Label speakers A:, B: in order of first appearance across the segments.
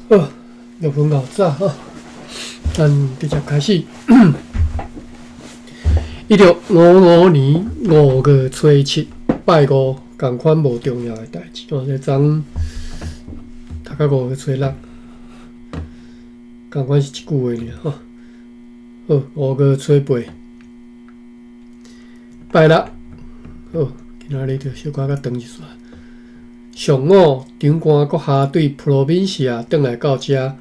A: 好，6分𠢕早吼，咱直接開始。1955年5月初7，拜五，仝款無重要的代誌。哦，這昨讀到5月初6，仝款是一句話爾吼。好，5月初8，拜六。好，今仔日就小可較長一撮。上午，長官閣下對普羅賓西亞轉來到遮，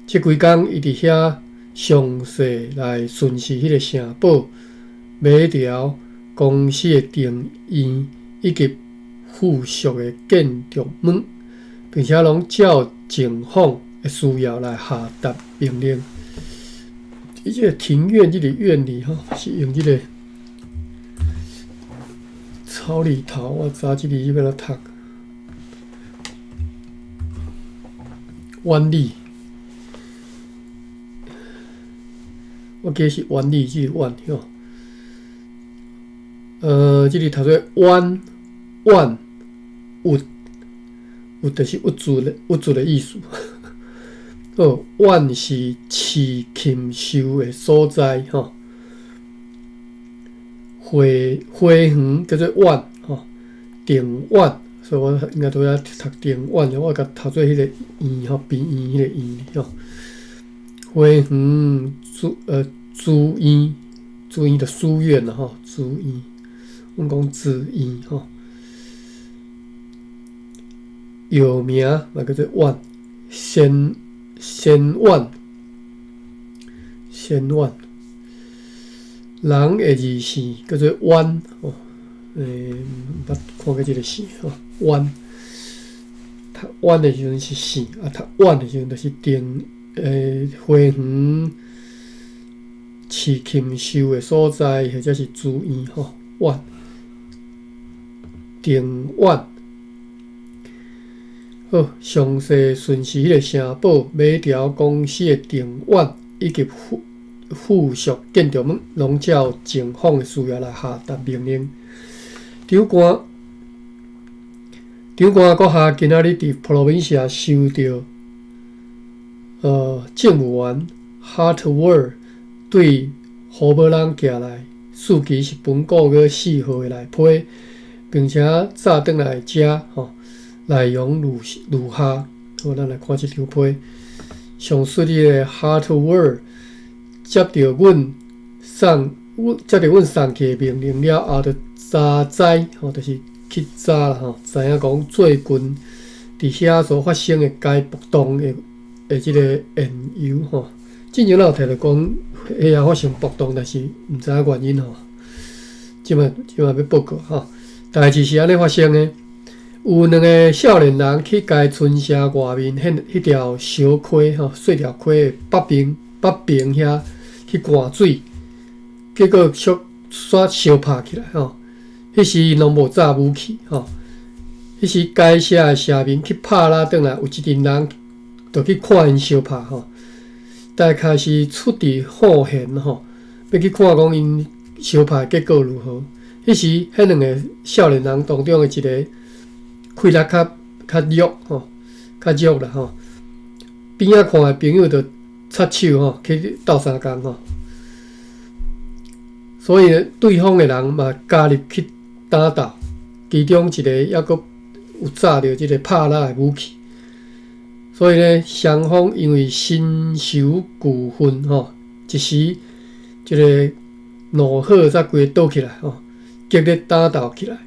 A: 這幾工伊佇遐詳細來巡視彼个城堡、馬條公司的庭院以及附屬的建築物，並且攏照情況的需要來下達命令。伊這个庭院，這个院裡吼，是用這个草裡頭，我知這字欲按怎讀？苑裡，我記得是苑裡這个苑吼。這字讀做苑苑鬱，鬱就是鬱卒的鬱卒的意思。好，苑是飼禽獸的所在吼。花花園叫做苑吼，庭院，所以我應該拄仔讀庭院，我共讀做彼個院吼，病院彼個院吼。花園書院，書院就書院啦吼，書院，阮講書院吼。藥名嘛叫做苑，仙仙苑，仙苑。人的字姓叫做苑吼，毋捌看過這个姓吼，苑。讀苑的時陣是姓，啊讀苑的時陣就是庭花園飼禽獸的所在，或者是書院吼，苑。庭苑。好，詳細巡視彼个城堡、馬條公司的庭院以及附屬建築物，攏照情況的需要來下達命令。長官，長官閣下今仔日佇普羅賓西亞收著政務員 Hartwell 對胡寶朗寄來，書記是本個月4號的內批，並且早轉來遮吼，內容如如下。好，咱來看這張批。上述的 Hartwell 接著阮送去的命令了後，就查知吼，就是去查啦吼，知影講最近佇遐所發生的該暴動的這個緣由吼。之前咱有提著講，遐發生暴動，但是毋知影原因吼。這擺欲報告吼，代誌是按呢發生的。有兩个少年人去該村社外面彼條小溪吼，細條溪的北邊遐去灌水，結果煞煞相拍起來吼。彼時𪜶攏無紮武器吼。彼時該社的社民去拍獵轉來，有一陣人就去看𪜶相拍吼。大概是出佇好閒吼，欲去看講𪜶相拍結果如何。彼時，彼兩个少年人當中的一个氣力較弱吼，較弱啦吼。邊仔看的朋友就插手吼，去鬥相共吼。所以呢，對方的人嘛加入去打鬥，其中一個猶閣有紮著這个拍獵的武器。所以呢，雙方因為深仇舊恨吼，一時這个怒火才規个倒起來吼，激烈打鬥起來。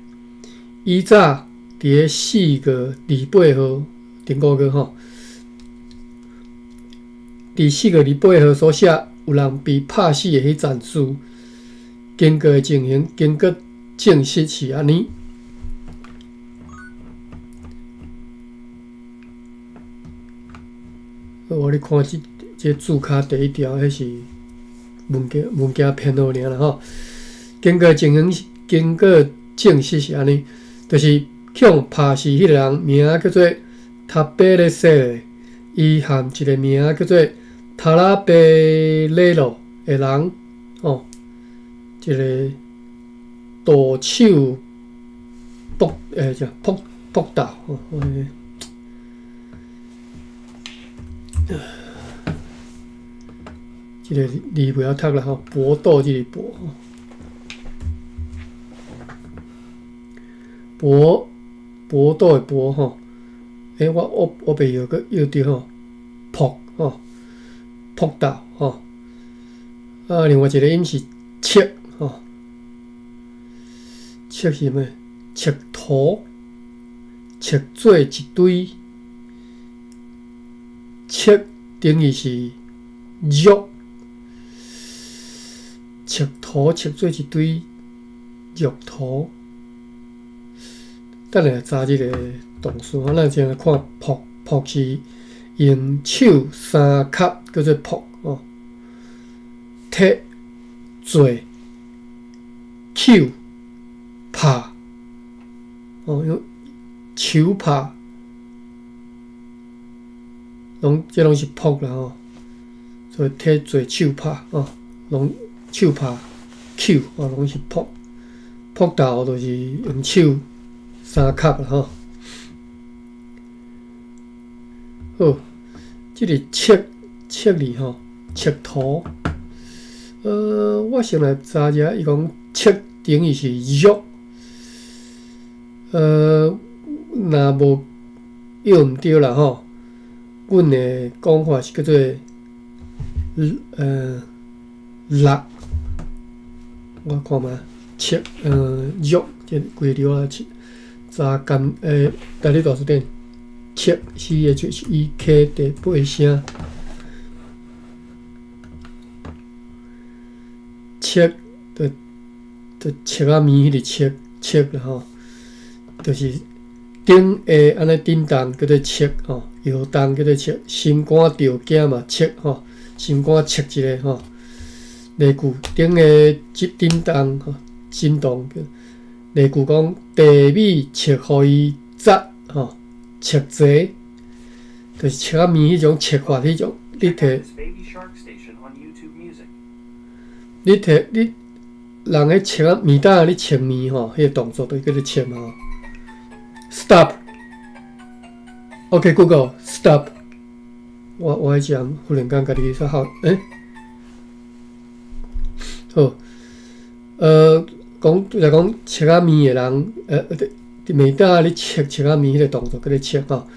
A: 以早佇咧4月28號，頂個月吼，佇4月28號所寫有人被拍死的彼層事，經過的情形，經過證實是按呢。我咧看這註跤第一條，彼是物件編號爾啦吼。經過情形，經過證實是按呢，就是去予拍死彼个人名叫做塔貝勒塞，伊含一个名叫做塔拉貝雷洛的人，吼，一个徒手搏叫搏搏鬥吼。這个字袂曉讀啦吼，搏鬥這个搏吼，搏搏鬥的搏吼，欸，我袂曉閣臆著吼，撲吼，撲倒吼，啊，另外一個音是切吼，切是啥物？切塗，切做一堆，切等於是肉，切塗切做一堆肉塗。等下查這个動詞，吼，咱先來看撲，撲是用手三磕叫做撲吼，踢、做、搝、拍，哦，用手拍，攏這攏是撲啦吼，所以踢、做、手拍，哦，攏手拍、搝，哦，攏是撲，撲到就是用手三磕啦吼。好，這个切切字吼，切塗，我先來查一下，伊講切等於是肉，若無臆毋著啦吼，阮的講法是叫做，六，我看覓，切，肉，這規個啊，切，查甘，台語大辭典，切，C H E K 第八聲，切，就就切仔麵彼个切切啦吼，就是頂下按呢振動叫做切吼，搖動叫做切，心肝著驚嘛切吼，心肝切一下吼，例句頂下這振動吼，振動，例句講地米切予伊紮吼，切濟，就是切仔麵彼種切法彼種，你摕，你摕你人咧切仔麵袋咧切麵吼，彼個動作就叫做切嘛吼。Stop。OK Google Stop。我彼陣忽然間家己說好，欸，好，講來講切仔麵的人，麵袋咧切切仔麵彼個動作叫做切吼。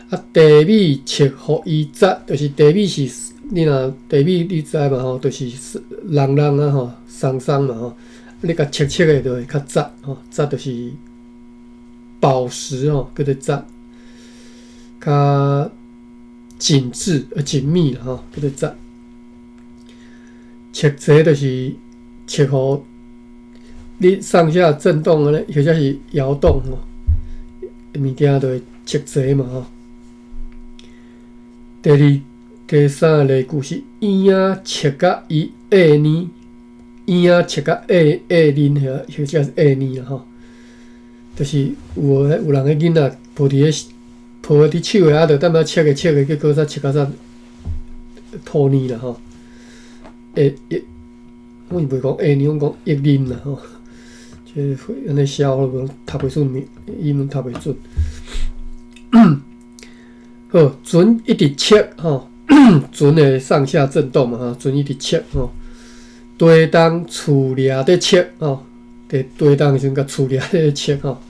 A: 啊，地米切予伊紮，就是地米是，你若地米你知嘛吼，就是軟軟啊吼，鬆鬆嘛吼，你共切切的就會較紮吼，紮就是飽實吼，叫做紮，較緊緻緊密啦吼，叫做紮。切濟就是切予你上下震動按呢，或者是搖動吼，物件就會切濟嘛吼。第二、第三個例句是嬰仔切甲伊嬰呢，嬰仔切甲嬰嬰奶，或者是嬰奶啦吼。就是有有人的囡仔抱佇咧抱佇手下，就踮遐切个切个，結果才切甲煞吐奶啦吼。會會，阮是袂講嬰奶，阮講溢奶啦吼。這按呢寫我無讀袂準，英文讀袂準。好，船一直切吼，船會上下震動嘛吼，船一直切吼。地動厝掠咧切吼，佇地動的時陣，共厝掠咧切吼。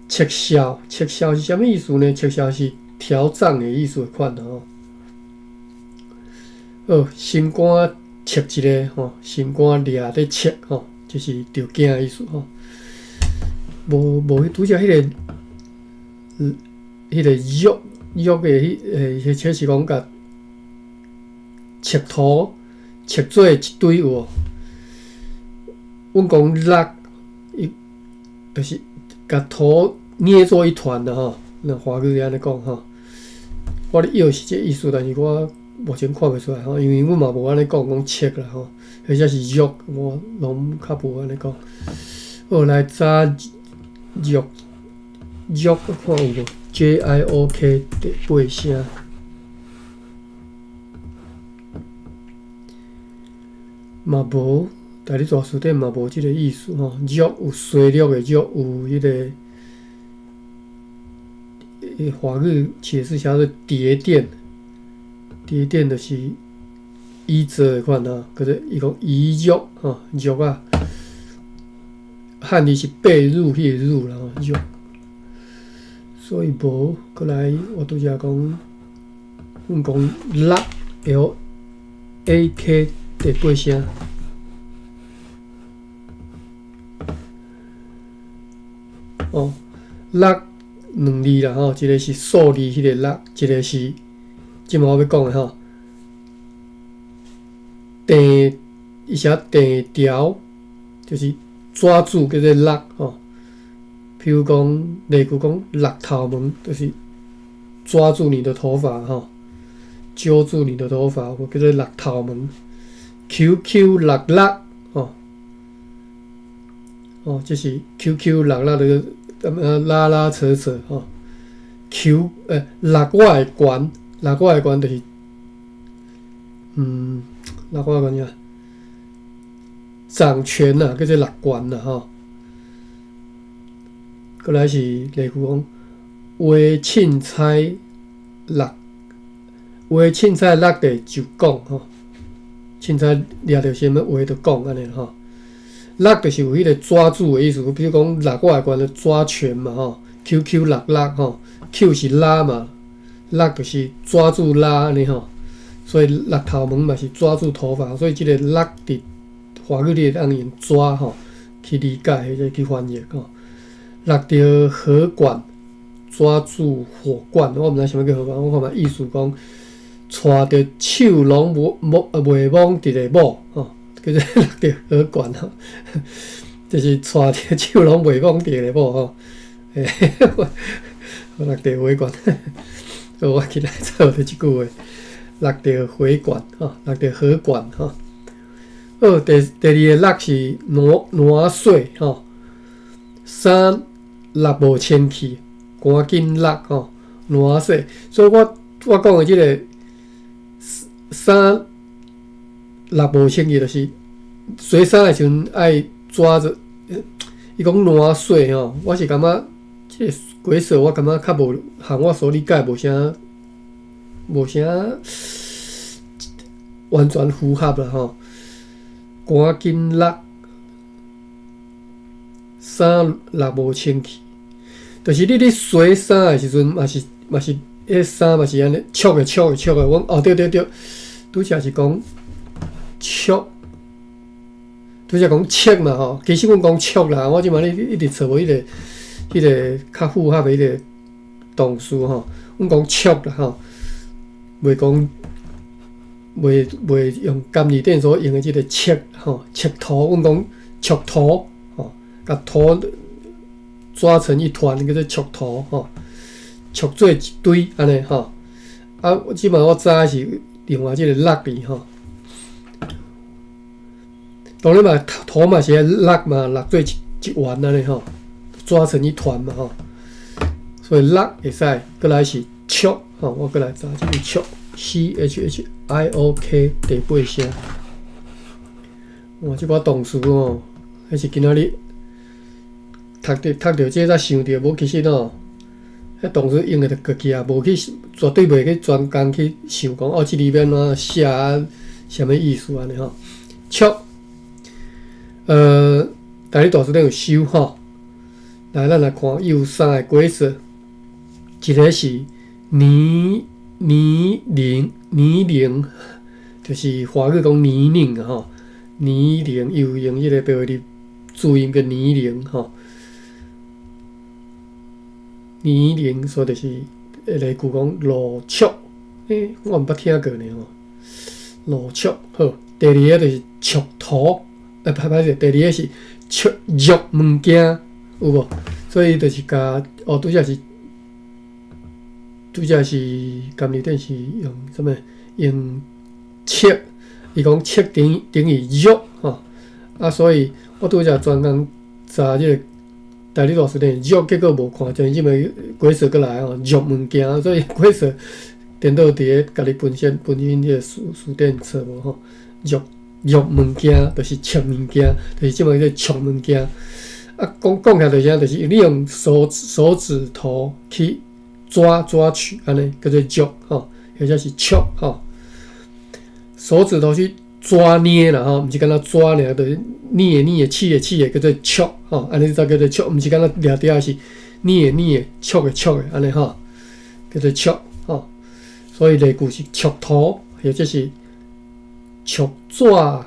A: 切削，切削是啥物意思呢？切削是調漲的意思款吼。好，心肝切一下吼，心肝掠咧切吼，這是著驚的意思吼。無無，拄才彼个，彼个肉肉的彼，或者是講共切塗切做一堆有無？阮講落，伊就是共土捏做一團啦吼。那華語是按呢講吼。我咧臆是這意思，但是我目前看袂出來吼，因為阮嘛無按呢講講切啦吼，或者是肉，我攏較無按呢講。好，來查肉肉，看有無？J I O K 第八聲，嘛無，台語大辭典嘛無這个意思吼。弱有衰弱的弱，有彼个，華語解釋寫做蝶電，第一點就是椅子的款吼，叫做伊講椅褥吼，褥啊，漢字是被褥彼個褥啦吼，褥。所以無閣來，我拄才講，阮講勒 L A K 第八聲。哦，六兩字啦吼，一個是數字彼個六，一個是這擺我欲講的吼。鄭伊寫鄭條，就是抓住叫做勒吼。譬如講，例句講勒頭毛，就是抓住你的頭髮吼，揪住你的頭髮，或叫做勒頭毛。QQ 六六吼，哦，這是 QQ 六六的，拉拉扯扯吼。Q 勒我的權，勒我的權就是，勒我的權啥？掌權啊，叫做勒權啦吼。閣來是例句講，話凊彩落，話凊彩落地就講吼，凊彩掠著啥物話就講按呢吼。勒就是有彼個抓住的意思，比如講勒我的權就抓拳嘛吼，QQ 六六吼，Q 是拉嘛，勒就是抓住拉按呢吼，所以勒頭毛嘛是抓住頭髮，所以這個勒佇華語裡會當用抓吼去理解或者去翻譯吼。勒著火罐，抓住火罐，我毋知啥物叫火罐，我看覓意思講，揣著手攏無摸袂摸著的某吼，叫做勒著火罐吼，就是揣著手攏袂摸著的某吼，欸，我勒著火罐，我今仔做著這句話，勒著火罐吼，勒著火罐吼。好，第二个勒是挪挪稅吼，衫搦無清氣，趕緊搦吼，挪稅。所以我我講的這個衫搦無清氣，就是洗衫的時陣愛抓著。伊講挪稅吼，我是感覺這個解說我感覺較無和我所理解無啥無啥完全符合啦吼。趕緊搦衫搦無清氣，就是你咧洗衫的時陣，嘛是嘛是，彼衫嘛是按呢，束的束的束的。阮哦對對對，拄才是講束，拄才講束嘛吼。其實阮講束啦，我這擺咧一直揣無彼個彼個較符合的彼個動詞吼。阮講束啦吼，袂講袂袂用金字典所用的這個束吼，束塗，阮講束塗吼，共塗抓成一團叫做束塗吼，束做一堆按呢吼。啊，這擺我知影是另外這個勒字吼。當然嘛，塗嘛是愛勒嘛，勒做一一丸按呢吼，抓成一團嘛吼。所以勒會使，閣來是束吼，我閣來查這個束，C H H I O K 第八聲。哇，這寡動詞吼，彼是今仔日讀著讀著這才想著，無其實吼，彼動詞用的就過去啊，無去絕對袂去專工去想講哦，這字欲按怎寫啊，啥物意思按呢吼。束，台語大辭典有收吼。來，咱來看，伊有三個解說，一個是泥泥濘泥濘，就是華語講泥濘吼，泥濘伊有用彼個白話字注音叫泥濘吼。泥濘，所以就是例句講路束，欸，我毋捌聽過呢吼。路束好，第二个就是束塗，歹歹勢，第二个是束束物件，有無？所以就是共哦，拄才是拄才是金字典是用啥物？用束，伊講束等等於束吼，啊，所以我拄才專工查這個台語大辭典束，結果無看見，這擺解說閣來吼，束物件，所以解說顛倒佇咧家己分析分析這個詞詞典錯無吼，束束物件就是束物件，就是這擺叫束物件。啊，講講起來就是啥，就是你用手手指頭去抓抓取，按呢叫做束吼，或者是束吼。手指頭去抓捏啦吼，毋是干焦抓爾，就是捏捏、試的試的，叫做戳吼，按呢才叫做戳，毋是干焦掠著是捏捏、戳的戳的，按呢吼，叫做戳吼。所以例句是戳塗，或者是戳紙耳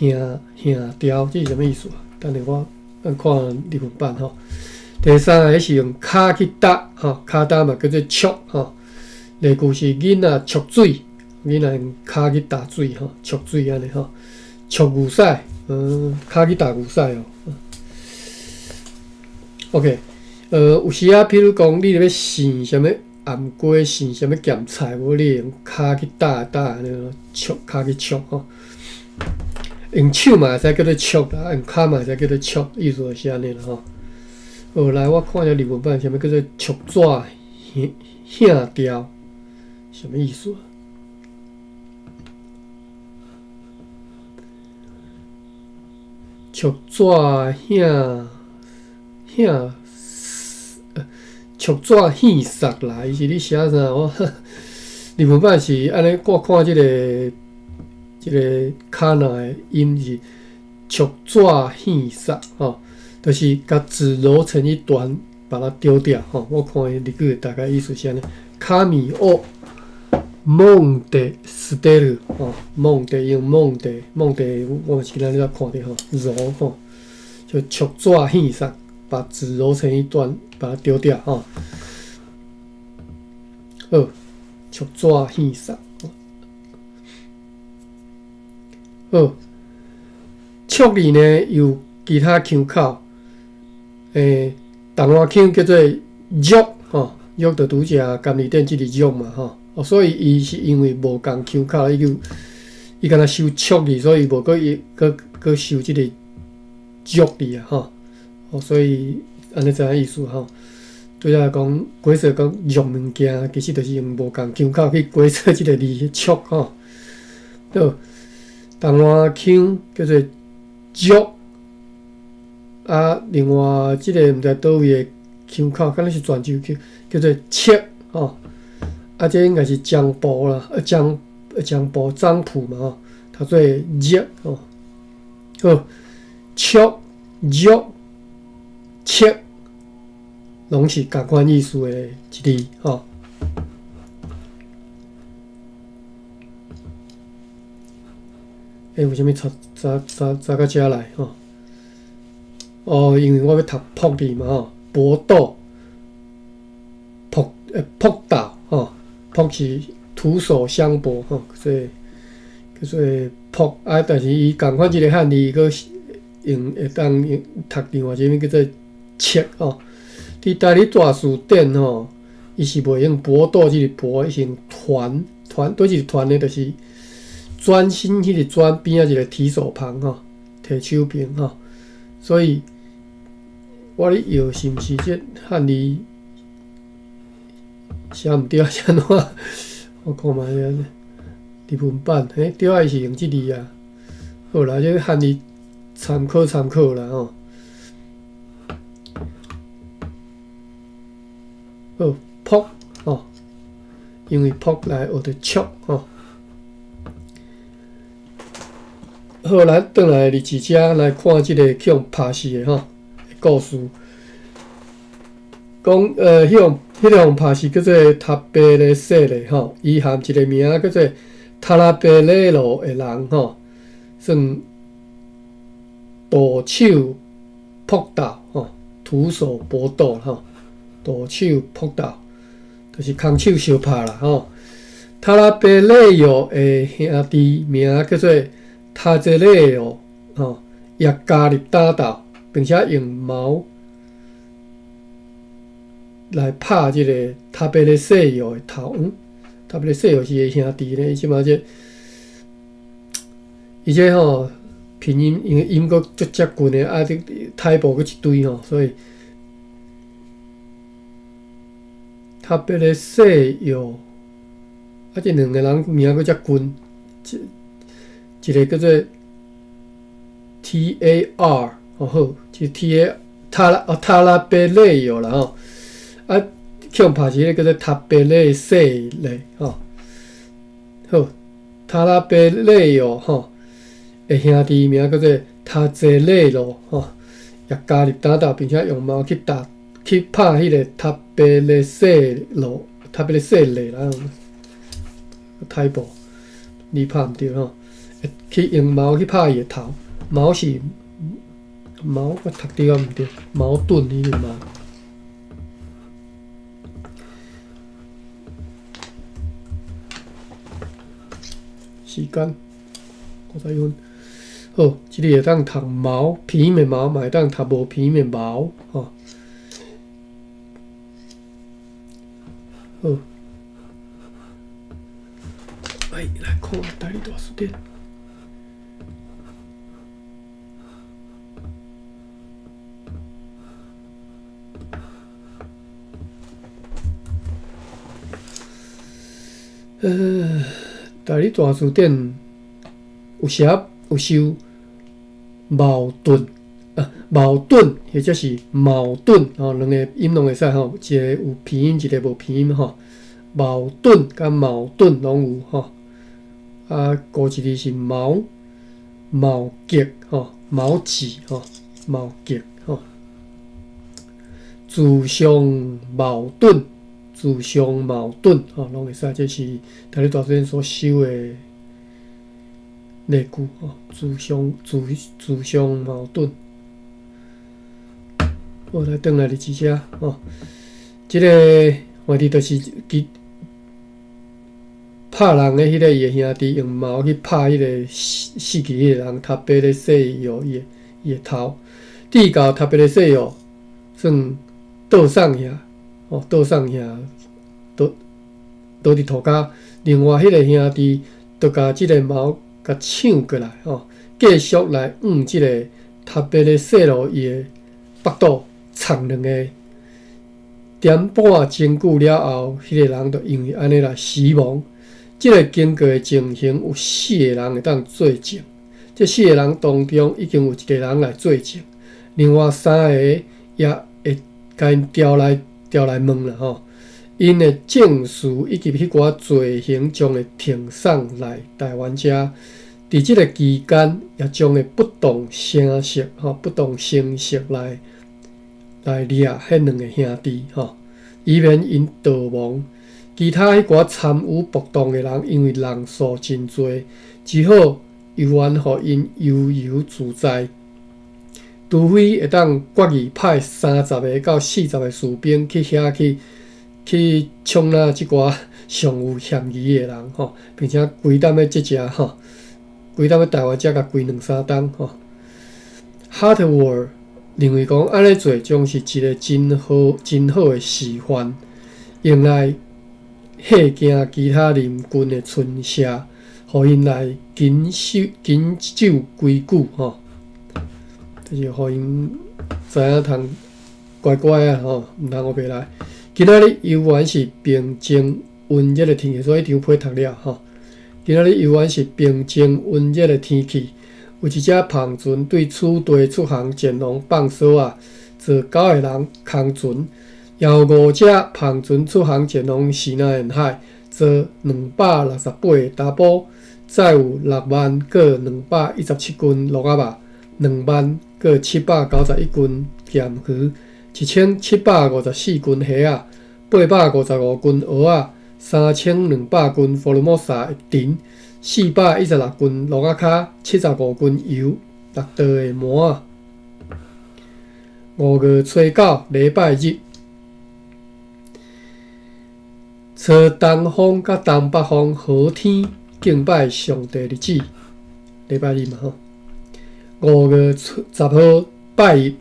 A: 耳條，這是啥物意思啊？等下我咱看日文版吼。第三个是用跤去踏吼，跤踏嘛叫做戳吼。例句是囡仔戳水，囡仔用跤去踏水吼，戳水按呢吼。戳牛屎，跤去踏牛屎哦。OK，有時啊，譬如講你咧欲糋啥物頷粿，糋啥物鹹菜，無你會用跤去踏踏按呢咯，戳跤去戳吼。用手嘛會使叫做戳啦，用跤嘛會使叫做戳，意思就是按呢啦吼。好，來我看一下日文版，啥物叫做戳紙耳耳條，啥物意思啊？戳紙耳耳戳紙耳塞啦，伊是咧寫啥？我日文版是按呢，我看這個卡那的音是戳紙耳塞吼，就是共紙揉成一團，把它丟掉吼。我看伊日語大概意思是按呢。紙を揉んで捨てる吼，揉んで用揉んで揉んで，我嘛是今仔日才看著吼，揉吼，就戳紙耳塞，把紙揉成一團，把它丟掉吼。好，戳紙耳塞。好，戳字呢有其他腔口，台灣腔叫做玉吼，玉就拄才甘利店這個玉嘛吼，哦，所以伊是因為無仝腔口，伊就伊敢若收戳字，所以無閣伊閣閣收這個玉字啊吼，哦，所以按呢知影意思吼。對來講，解說講玉物件，其實就是用無仝腔口去解說這個字戳吼。好，台灣腔叫做玉，啊，另外這個毋知佗位的腔口，敢若是泉州腔，叫做切吼。啊，這應該是漳埔啦，漳埔漳埔嘛吼，讀做熱吼。好，戳、玉、切，攏是仝款意思的一字吼。欸，為啥物插插插插到遮來吼？哦，因為我欲讀朴字嘛吼，搏鬥、朴鬥吼，朴是徒手相搏吼，所以叫做朴啊。但是伊仝款這個漢字，閣用會當用讀另外一個叫做切吼。佇台語大辭典吼，伊是袂用搏鬥這個搏，伊是用團團，佗一個團呢，就是專心彼個專邊仔一個提手旁吼，提手邊吼，所以我咧搖是毋是這漢字寫毋對，是按怎？我看覓下日文版，欸，對啊，伊是用這字啊。好啦，這個漢字參考參考啦吼。好，朴吼，因為朴來學著戳吼。好，咱轉來日誌遮來看這個去予拍死的吼故事。講彼個予拍死叫做塔貝勒說咧吼，伊含一個名叫做塔拉貝勒羅的人吼，算徒手搏鬥吼，徒手搏鬥吼，徒手搏鬥，就是空手相拍啦吼。塔拉貝勒約的兄弟名叫做塔澤勒約吼，也加入打鬥，並且用矛來拍這個塔貝勒西約的頭。塔貝勒西約是伊兄弟呢，伊這馬這，伊這吼拼音因為音閣足接近的，啊，這 typo 閣一堆吼，所以塔貝勒西約，啊，這兩個人名閣遮近，一個叫做 T A R 吼好，這 T A 塔拉哦塔拉貝勒約啦吼，啊，去予拍死彼個叫做塔貝勒西咧吼，好，塔拉貝勒奧吼的兄弟名叫做塔濟勒羅吼，也加入打鬥，並且用矛去打去拍彼个塔貝勒塞羅塔貝勒塞勒啦，太薄，你拍毋著吼，去用矛去拍伊的头，矛是矛，我讀著啊毋著，矛盾彼个矛。時間51分，好，這裡會當讀矛，鼻音的矛，嘛會當讀無鼻音的矛，吼。好，來來看台語大辭典。台語大辭典有寫有收矛盾啊，矛盾或者是矛盾吼，兩个音攏會使吼，一个有鼻音，一个無鼻音吼。矛盾佮矛盾攏有吼。啊，古一字是矛，矛戟吼，矛戟吼，矛戟吼。自相矛盾，自相矛盾吼，攏會使，這是台語大辭典所收的例句吼，自相自自相矛盾。好，來轉來日子遮吼，這个問題就是其拍人的彼个伊的兄弟用矛去拍彼个死死去彼个人，塔貝咧西約伊的伊的頭，至到塔貝咧西約算倒送遐，吼倒送遐，倒倒佇塗跤。另外彼个兄弟就共這个矛共搶過來，吼，繼續來向這个塔貝咧西羅伊的腹肚插兩个。點半鐘久了後，彼个人就因為按呢來死亡。這个經過的情形有四個人會當作證，這四個人當中已經有一個人來作證，另外三個也會共𪜶調來調來問啦吼。𪜶的證詞以及彼寡罪行將會呈送來台灣遮，佇這个期間也將會不動聲色吼，不動聲色來來掠彼兩个兄弟吼，以免𪜶逃亡。其他彼寡參與暴動的人，因為人數真濟，只好猶原予𪜶悠遊自在。除非會當決議派30個到40個士兵去遐去去衝納這寡上有嫌疑的人吼，並且規擔欲這遮吼，規擔欲台灣遮共關兩三冬吼。Hartwell 認為講按呢做將是一个真好真好的示範，用來嚇驚其他鄰近的村社，予𪜶來謹守謹守規矩吼，就是予𪜶知影通乖乖啊吼，毋通烏白來。今仔日猶原是平靜溫熱的天氣，所以這張批讀了吼。今仔日猶原是平靜溫熱的天氣，有一隻帆船對此地出航前往放索仔，坐九个人空船。也有五隻帆船出航前往西南沿海，坐268个查埔，載有6萬閣217斤鹿仔肉，2萬閣791斤鹹魚，1754斤蝦仔，855斤蚵仔，3200斤福爾摩沙的腸，416斤鹿仔跤，75斤油，6袋的糜仔。5月初9，禮拜日。初東方佮東北方好天敬拜上帝日子，禮拜日嘛吼。5月10號拜日，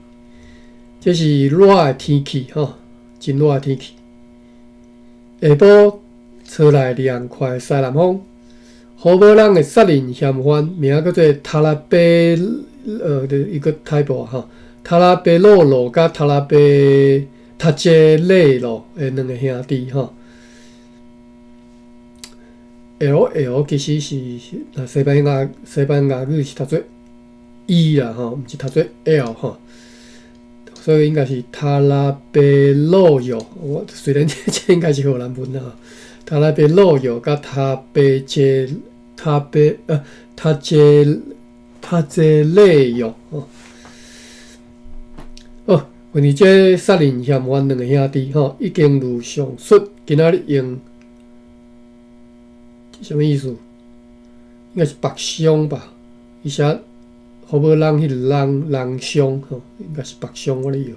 A: 這是熱的天氣吼，真熱的天氣。下晡吹來涼快的西南風，胡某人的殺人嫌犯名叫做塔拉貝，伊閣太無吼，塔拉貝魯羅佮塔拉貝塔傑勒羅的兩個兄弟吼。L L 其實是若西班牙語是讀做 E 啦吼，毋是讀做 L 吼，所以應該是塔拉貝洛約。我雖然這應該是荷蘭文啦，塔拉貝洛約佮塔貝傑塔貝呃塔傑塔傑勒約吼。哦，因為這殺人嫌犯兩个兄弟吼，已經如上述，今仔日用啥物意思？應該是白傷吧？伊寫好無人彼個人人傷吼，應該是白傷我咧搖。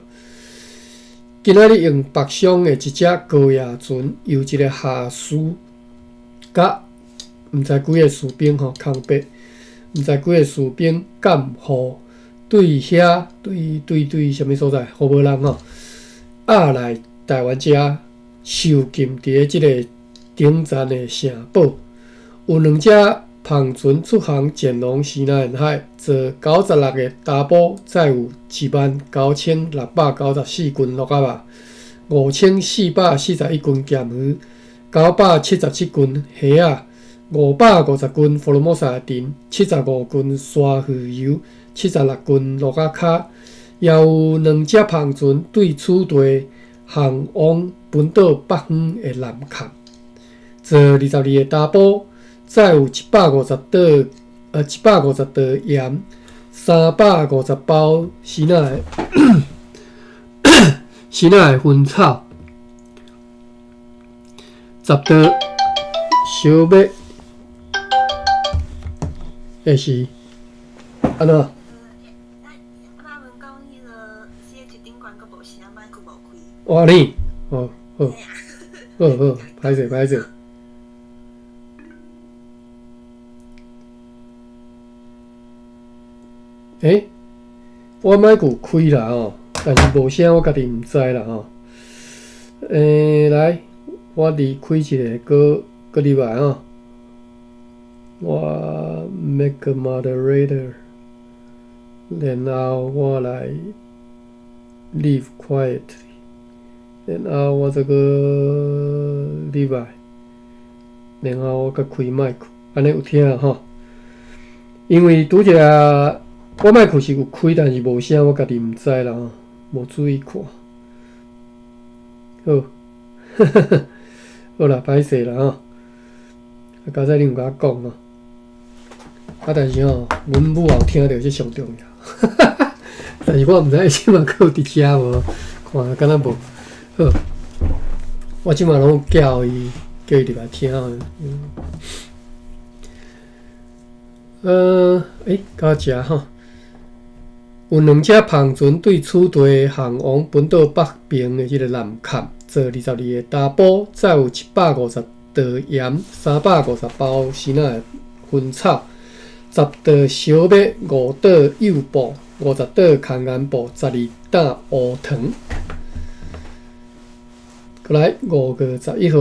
A: 今仔日用白傷的一隻高壓船，由一个下士佮毋知幾个士兵吼，空白，毋知幾个士兵監護對遐對對對啥物所在，好無人吼，押來台灣遮受禁佇咧這个頂層的城堡，有兩隻帆船出航前往西南沿海，坐96个查埔，載有19,694斤鹿仔肉，5,441斤鹹魚，977斤蝦仔，550斤福爾摩沙的腸，75斤山芋油，76斤鹿仔跤，也有兩隻帆船對此地航往本島北方的南崁，坐22个查埔。載有150 150袋鹽，350包蓁仔的薰草，10袋小麥，會是按怎？哇你，哦好，好好，歹勢歹勢。欸，我麥克開啦吼，但是無聲，我家己毋知啦吼。欸，來，我離開一下，閣閣入來吼。我 make a moderator，然後我來 leave quietly，然後我再閣入來，然後我閣開麥克，按呢有聽吼？因為拄才。我麥克是有開，但是無聲，我家己毋知啦吼，無注意看。好，好啦，歹勢啦吼。啊，剛才恁有共我講吼，啊，但是吼，阮母也有聽著，這上重要。但是我毋知伊這馬閣有佇遮無，看敢若無。好，我這馬攏叫伊，叫伊入來聽。欸，到遮吼。有兩隻帆船對此地航往本島北邊的這个南崁，坐22个查埔，載有150袋鹽，350包蓁仔的薰草，10袋小麥，5袋幼布，50袋空棉布，12擔烏糖。閣來5月11號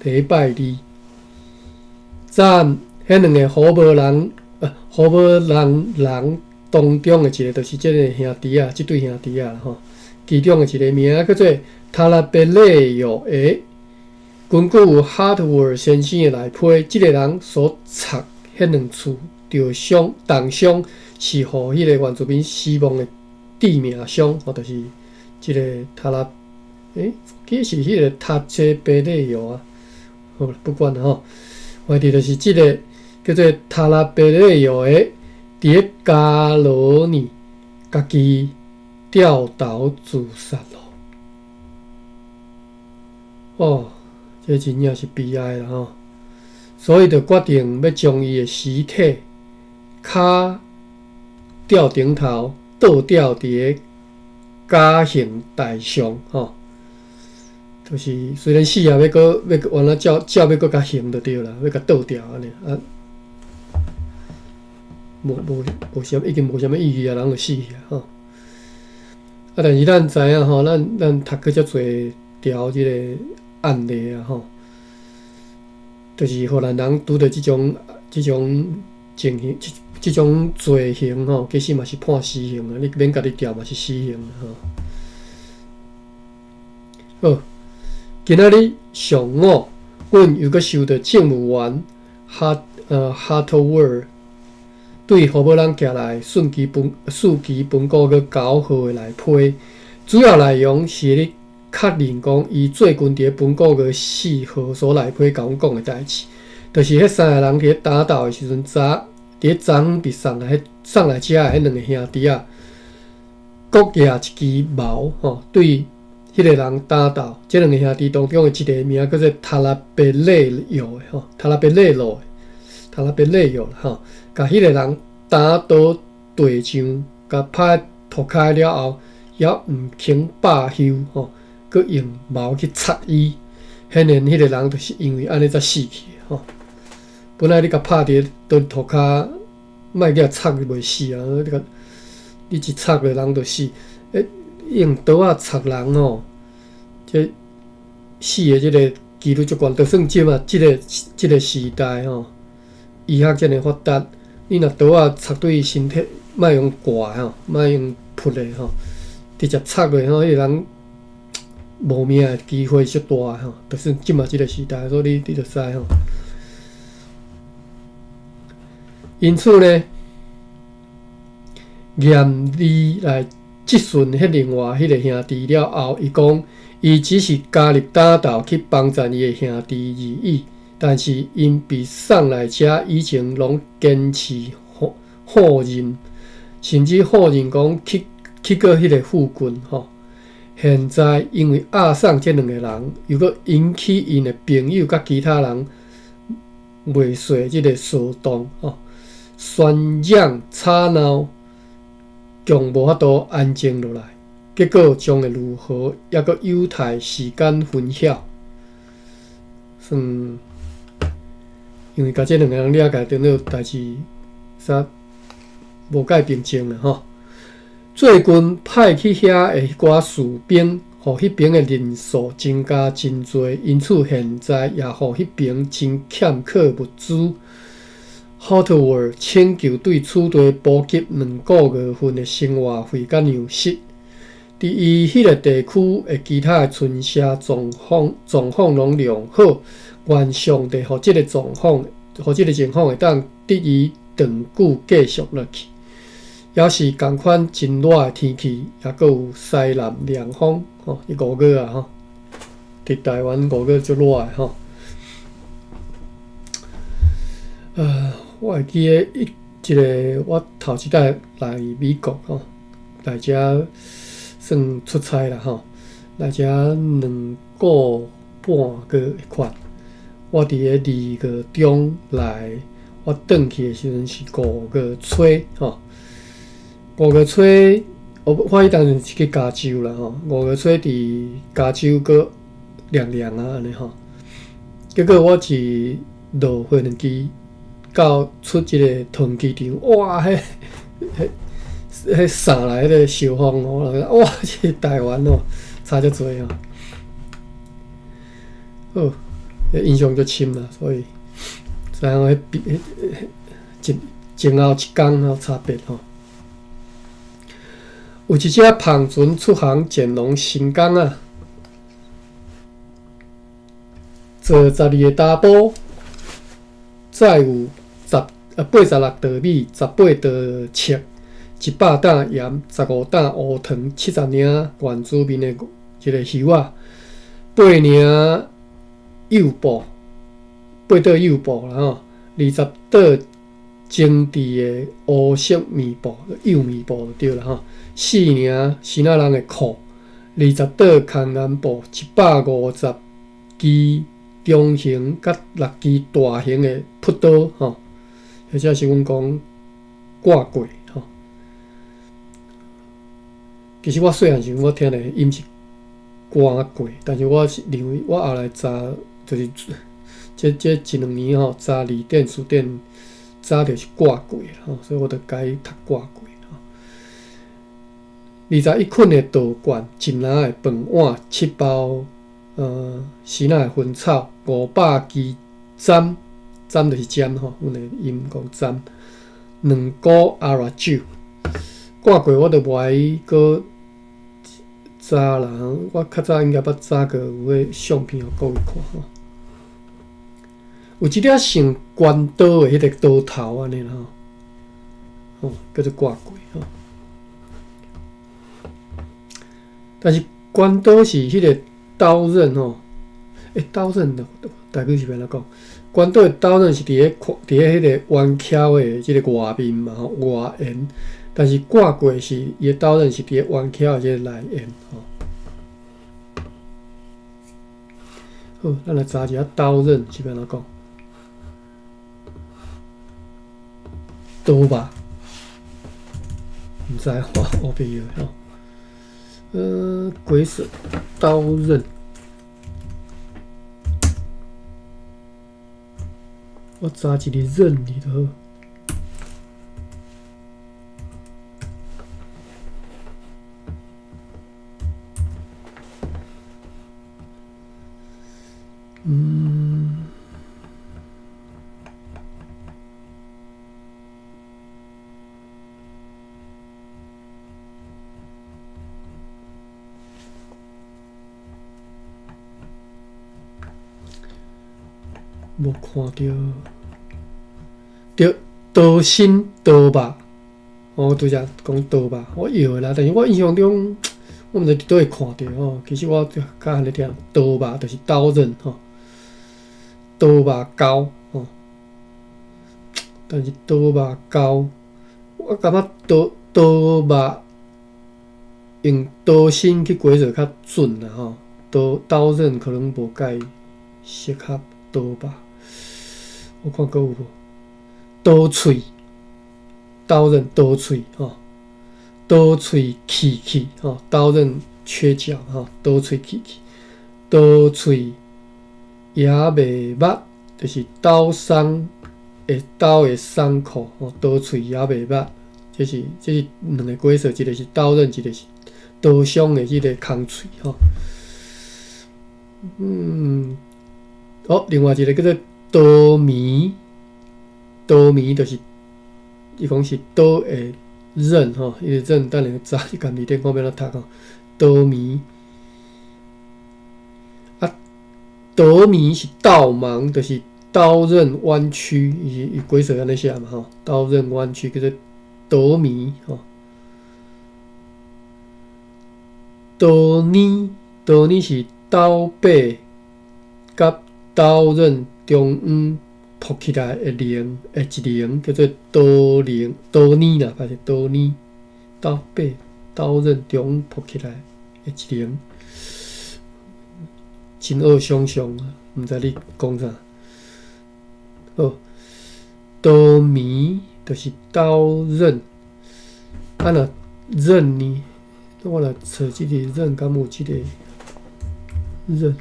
A: 禮拜二，早暗，彼兩个好無人人當中的一个，就是這个兄弟仔，這對兄弟仔吼，其中的一个名叫做塔拉貝勒約的，根據有哈特沃爾先生的內批，這个人所插彼兩處著傷重傷，是予彼个原住民死亡的致命傷，吼，就是這个塔拉，欸，記是彼个塔切貝勒約啊，好，不管啦吼，反正就是這个叫做塔拉貝勒約的。佇咧加羅尼家己吊頭自殺咯！哦，這真正是悲哀啦吼！所以就決定欲將伊的屍體跤吊頂頭倒吊佇咧嘉興台上吼。就是雖然死啊，欲閣欲閣原來照照欲閣共還就對啦，欲共倒吊按呢啊。無無無啥，已經無啥物意義啊，人就死去啊吼。啊，但是咱知影吼，咱咱讀過遮濟條這个案例啊吼，就是予咱人拄著這種情形，這種罪行吼，其實嘛是判死刑啊，你免家己吊嘛是死刑吼。好，今仔日上午，阮又閣收到政務員哈特沃爾對胡某人寄來四期文告閣9號的內批，主要內容是咧確認講，伊最近佇咧文告閣4號所內批共阮講的代誌。就是彼三个人佇咧打鬥的時陣，早佇咧昨昏被送來送來遮的彼兩个兄弟仔，各舉一支矛吼，對彼个人打鬥。這兩个兄弟當中的一个名叫做塔拉貝勒約的吼，塔拉貝勒羅的，塔拉貝勒約吼，共彼个人打倒地上，共拍塗跤了後，猶毋肯罷休吼，閣用矛去插伊。顯然，彼个人就是因為按呢才死去的吼。本來你共拍佇咧塗跤，莫去共插就袂死啊！你共你一插落人就死。欸，用刀仔插人吼，這死的這个幾率足懸。就算這馬這个時代吼，醫學遮爾發達，你若刀仔插對身體，莫用割吼，莫用噗的吼，直接插落吼，彼个人無命的機會足大吼。就算這馬這个時代，所以你就知吼。因此呢，嚴厲來質詢彼另外彼个兄弟了後，伊講，伊只是加入打鬥去幫贊伊的兄弟而已。但是𪜶被送來遮以前，攏堅持否認，甚至否認講去過彼个附近吼。現在因為押送這兩个人，又閣引起𪜶的朋友佮其他人袂遂這个騷動吼。喧嚷吵鬧，強無法度安靜落來，結果將會如何，猶閣有待時間分曉。算，因為共這兩个人掠起來，當做代誌煞無蓋平靜啦吼。最近派去遐的彼寡士兵，予彼爿的人數增加真濟，因此現在也予彼爿真欠缺物資。Hotwell 請求對此地補給兩個月份的生活費佮糧食。佇伊彼个地區的其他的村社狀況狀況攏良好，願上帝予這个狀況，予這个情況會當得以長久繼續落去。猶是仝款真熱的天氣，抑閣有西南涼風，吼，5月啊吼，佇台灣五月足熱的吼。我會記得一一个我頭一擺來美國吼，來遮算出差啦吼，來遮兩個半月的款。我佇咧二月中來，我轉去的時陣是五月初吼。五月初，我彼當陣是去加州啦吼。五月初佇加州閣涼涼啊按呢吼。結果我一落飛機到出這个桃園機場，哇！彼、彼、彼掃來彼个燒風哦，哇！這台灣哦，差遮濟哦。好，印象足深啦，所以知影彼彼彼前後一工吼差別吼。有一隻帆船出航前往新港啊，坐十二个查埔，載有86袋米、18袋粟、100擔鹽、15擔烏糖、70領原住民的一个魚仔、八領幼布、八袋幼布啦吼，20袋精緻的烏色棉布、幼棉布就對啦吼，四領支那人的褲，20袋空難布，150支中型佮六支大型的噗刀吼，或者是阮講掛粿吼。其實我細漢時陣，我聽的音是掛粿，但是我是認為我後來查，就是這一兩年吼查字典辭典，查著是掛粿吼，所以我就改讀掛粿吼。21捆的稻罐，一籃的飯碗，七包支那的薰草，500支針，針就是針吼，阮的音講針，兩沽阿拉酒。掛粿我就無愛閣查啦，我較早應該捌查過有彼相片，予各位看吼。有一粒像關刀的彼个刀頭按呢啦吼，吼叫做掛粿吼。但是關刀是彼个刀刃吼，欸，刀刃的台語是欲按怎講？關刀的刀刃是佇咧彼个彎曲的這个外面嘛吼，外緣。但是割過是伊的刀刃是佇咧彎曲的這个內緣吼。好，咱來查一下刀刃是欲按怎講？刀肉？毋知吼，烏白的吼。鬼手刀刃。我查一个刃字就好。無看著，著刀身刀肉，哦，拄才講刀肉，我搖啦，但是我印象中，我毋知佇佗會看著吼。其實我較罕咧聽刀肉，就是刀刃吼，刀肉膠吼。但是刀肉膠，我感覺刀肉用刀身去解做較準啦吼。刀刃可能無介適合刀肉。我看閣有無刀喙，刀刃刀喙吼，刀喙去去吼，刀刃缺角吼，刀喙去去，刀喙也袂捌，就是刀傷的刀的傷口吼，刀喙也袂捌，這是兩个解說，一个是刀刃，一个是刀傷的這个空喙吼。哦，另外一个叫做刀糜，刀糜就是伊講是刀的刃吼，伊个刃等下查你家字典看欲按怎讀吼。刀糜啊，刀糜是導盲，就是刀刃彎曲，伊解說按呢寫嘛吼，刀刃彎曲叫做刀糜吼。刀呢，刀呢是刀把佮刀刃中央凸起來的棱的一棱，叫做刀棱、刀呢啦，還是刀呢？刀把、刀刃中央凸起來的一棱，真惡想像啊！毋知你講啥。好，刀糜就是刀刃，啊若刃呢？我來揣這个刃，敢有這个刃？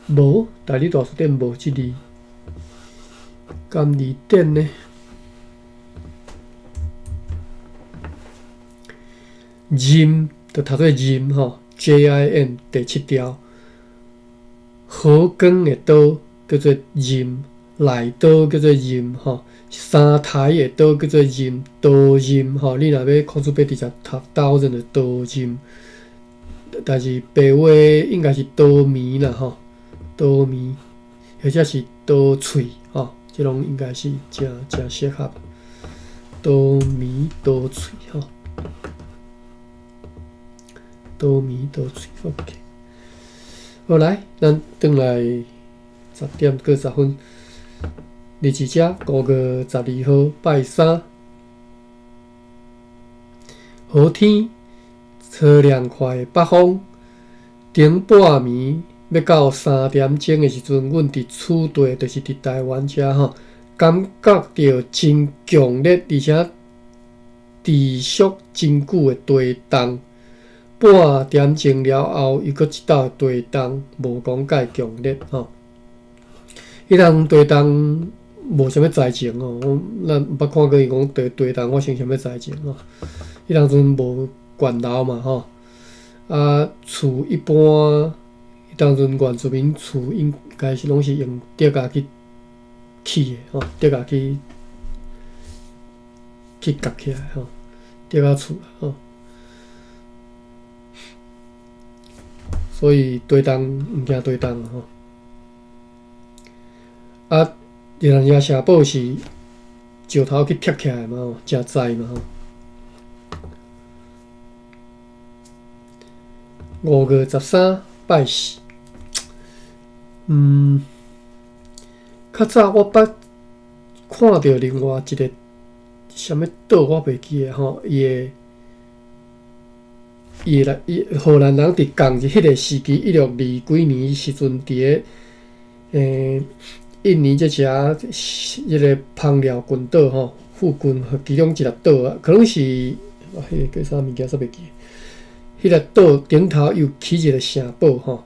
A: 無，台語大辭典無這字。含字典呢？刃就讀做刃吼，JIM 第七條。和光的刀叫做刃，內刀叫做刃吼，三台的刀叫做刃，刀刃吼。你若欲考試欲直接讀刀刃就刀刃，但是白話應該是刀糜啦吼。刀糜，或者是刀喙吼，這攏應該是誠誠適合。刀糜、刀喙吼，刀糜、刀喙，OK。好來，咱轉來10點過10分，日子遮5月12號拜三，好天，初涼快的北風，頂半暝。欲到3點鐘的時陣，阮佇此地，就是佇台灣遮吼，感覺著真強烈，而且持續真久的地動。半點鐘了後，又閣一道地動，無講介強烈吼。彼當地動無啥物災情吼，咱毋捌看過伊講地動發生啥物災情吼。彼當陣無懸樓嘛吼，啊厝一般。當陣原住民厝應該是攏是用竹仔去起的吼，竹仔去夾起來吼，竹仔厝吼。所以地動毋驚地動吼。啊，熱那亞城堡是石頭去疊起來嘛吼，誠載嘛吼。5月13，拜四。較早我捌看著另外一个啥物島，我袂記得吼，伊的伊來伊荷蘭人佇仝一彼个時期，16二幾年時陣，佇咧印尼這遮彼个枋寮群島吼附近其中一粒島啊，可能是啊，彼个叫啥物件，煞袂記。彼个島頂頭有起一个城堡吼，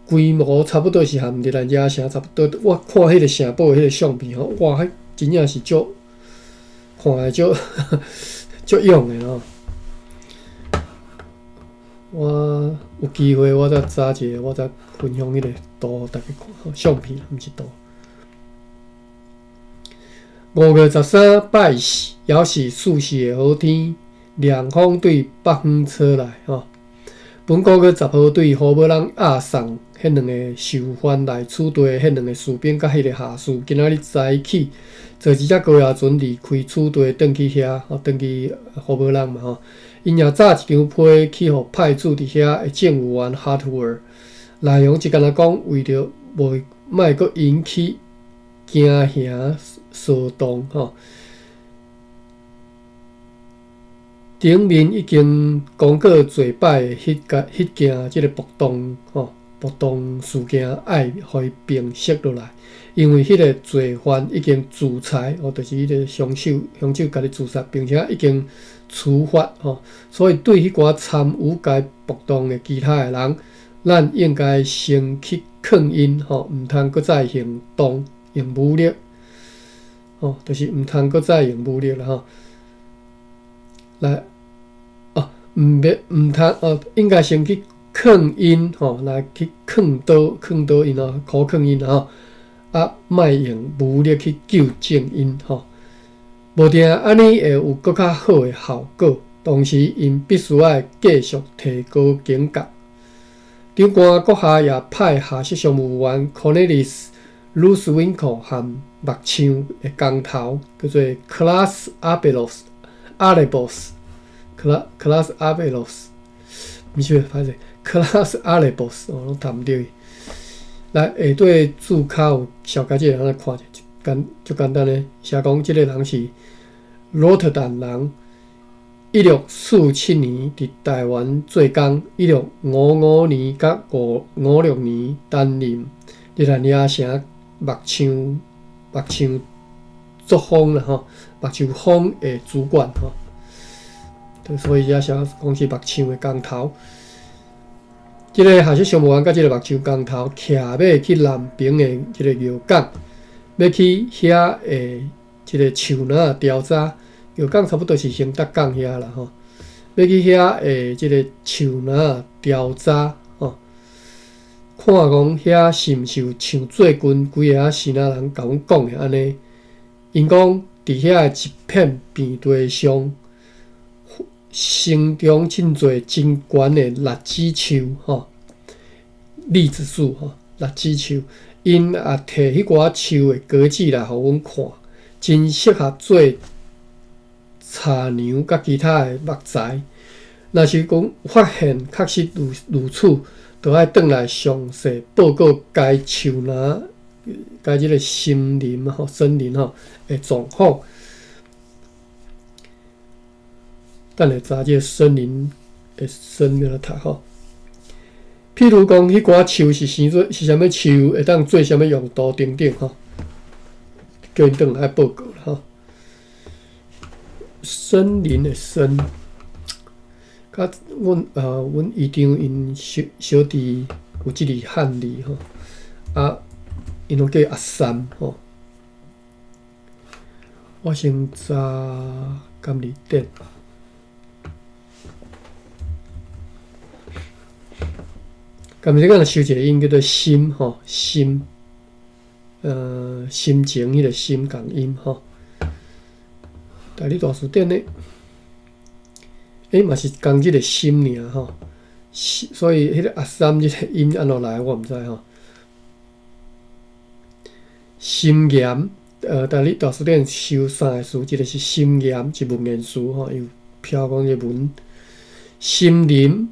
A: 規模差不多是和熱那亞城差不多。我看彼個城堡的彼個相片吼，哇，彼真正是足看來足足勇的吼。我有機會，我再查一下，我再分享彼個圖，予大家看，相片，毋是圖。5月13拜四，猶是四時的好天，涼風對北方吹來吼。本5月10號對胡寶朗押送彼兩个受犯來此地的彼兩个士兵佮彼个下士，今仔日早起坐一隻高壓船離開此地，轉去遐，吼，轉去胡寶朗嘛吼。𪜶也早一張批去予派駐佇遐的政務員哈圖爾，內容就敢若講，為著袂莫閣引起驚嚇騷動吼。頂面已經講過濟擺的彼個彼件這个暴動吼，暴動事件愛予伊平息落來，因為彼个罪犯已經自裁，哦，就是彼个兇手，兇手家己自殺，並且已經處罰吼，所以對彼寡參與該暴動的其他的人，咱應該先去勸𪜶吼，毋通閣再行動用武力，吼，就是毋通閣再用武力啦吼。來，哦，毋免毋通哦，應該先去勸𪜶吼，來去勸導勸導𪜶哦，苦勸𪜶吼，啊，莫用武力去糾正𪜶吼，無定按呢會有閣較好的效果。同時，𪜶必須愛繼續提高警覺。長官閣下也派下屬商務員 Cornelis Loosewinkel 和木匠的工頭叫做 Klaas Abelos。阿雷博斯，克拉克拉斯阿貝羅斯，毋是，歹勢，克拉斯阿雷博斯，哦，攏讀毋著伊。來，下底註腳有紹介這个人來看者，簡足簡單的，寫講這个人是鹿特丹人，1647年佇台灣做工，1655年佮556年擔任熱那亞城木匠木匠作坊啦吼，木匠坊的主管吼，所以遮寫講是木匠的工頭。這个下屬商務員佮這个木匠工頭騎馬去南爿的這个廟港，欲去遐的這个樹林調查。廟港差不多是興德港遐啦吼，欲去遐的這个樹林調查吼，看講遐是毋是有像最近幾个仔支那人共阮講的按呢。𪜶講，佇遐的一片平地上，生長真濟真懸的栗子樹，吼，栗子樹，吼，栗子樹。𪜶也提彼寡樹的果子來予阮看，真適合做柴娘佮其他的木材。若是講發現確實如如此，就愛轉來詳細報告該樹林。該這个森林吼，森林吼的狀況。等下查這个森林的森欲按怎讀吼。譬如講，彼寡樹是生做是啥物樹，會當做啥物用途等等吼，叫𪜶轉來報告啦吼。森林的森，佮阮阮姨丈𪜶小小弟有這个漢字吼，啊。𪜶攏叫阿三吼，我先查甘字典。甘字典若搜一个音叫做心吼，心，心情彼个心仝音吼。台語大辭典呢，嘛是仝這个心爾吼，所以彼个阿三這个音按怎來，我毋知吼。森嚴，台語大辭典搜三个詞，一个是森嚴，是文言詞吼，有飄講這文。森林，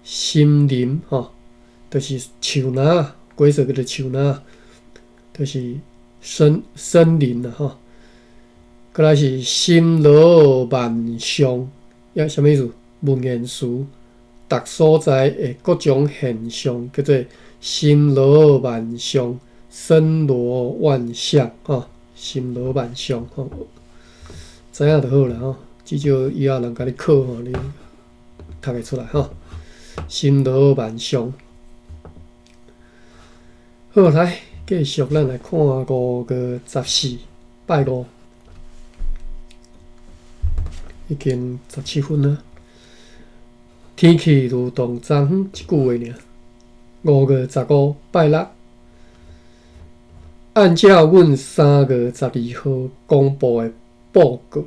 A: 森林吼，就是樹林，果說叫做樹林，就是森林啦吼。閣來是森羅萬象，抑啥物意思？文言詞，逐所在的各種現象叫做森羅萬象，森羅萬象吼，森羅萬象吼，知影就好啦吼。至少以後人共你考吼，你讀會出來吼。森羅萬象，好，來繼續咱來看5月14，拜五，已經17分啦。天氣如同昨昏一句話爾。5月15，拜六，按照阮3月12號公布的報告，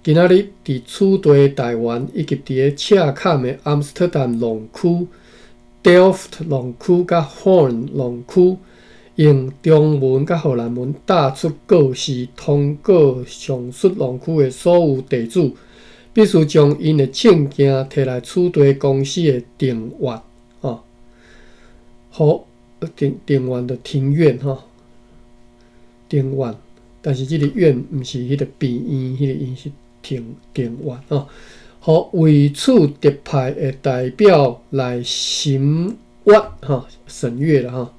A: 今仔日佇此地台灣以及佇咧赤崁的阿姆斯特丹農區、Delft 農區佮 Hoorn 農區，用中文佮荷蘭文打出告示，通告上述農區的所有地主，必須將𪜶的證件提來此地公司的庭院，吼，好，庭院的庭院吼，庭院，但是這个院毋是彼个病院，彼个院是庭院吼，予為此特派的代表來審閱吼，審閱啦吼，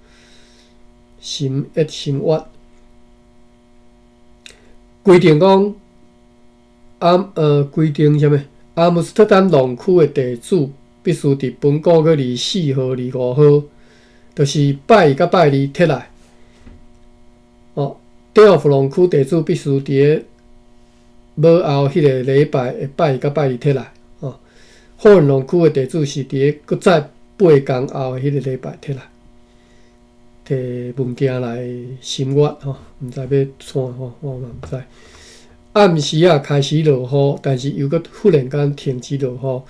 A: 審閱審閱，規定講，規定啥物？阿姆斯特丹農區的地主必須佇本個月24號、25號，就是拜一佮拜二提來。哦，德爾福農區地主必須佇咧無後彼个禮拜的拜一佮拜二提來。哦，霍爾農區的地主是佇咧閣再8工後的彼個禮拜提來，提文件來審閱吼，毋知欲創吼，我嘛毋知。暗時仔開始落雨，但是又閣忽然間停止落雨。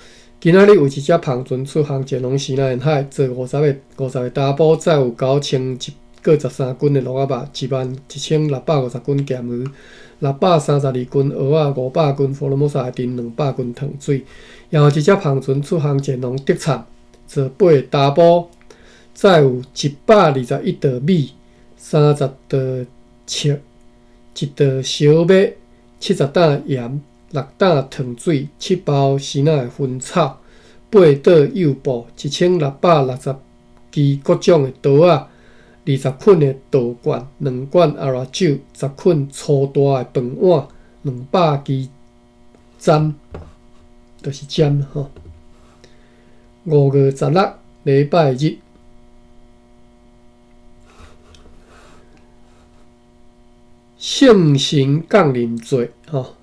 A: 今仔日有一隻帆船出航前往西南海，載50個查埔，載有9113斤的鱸仔肉，11,650斤鹹魚，632斤蚵仔，500斤福爾摩沙的脣，200斤糖水。也有一隻帆船出航前往德產，載8個查埔，載有121石米，30石粟，1石燒麥，70擔鹽，6擔糖水，7包時仔的薰草，8桌幼布，1660支各種的刀仔，20捆的稻罐，2罐阿拉酒，10捆粗大的飯碗，200支針，就是針吼。5月16，禮拜日。聖神降臨節，吼，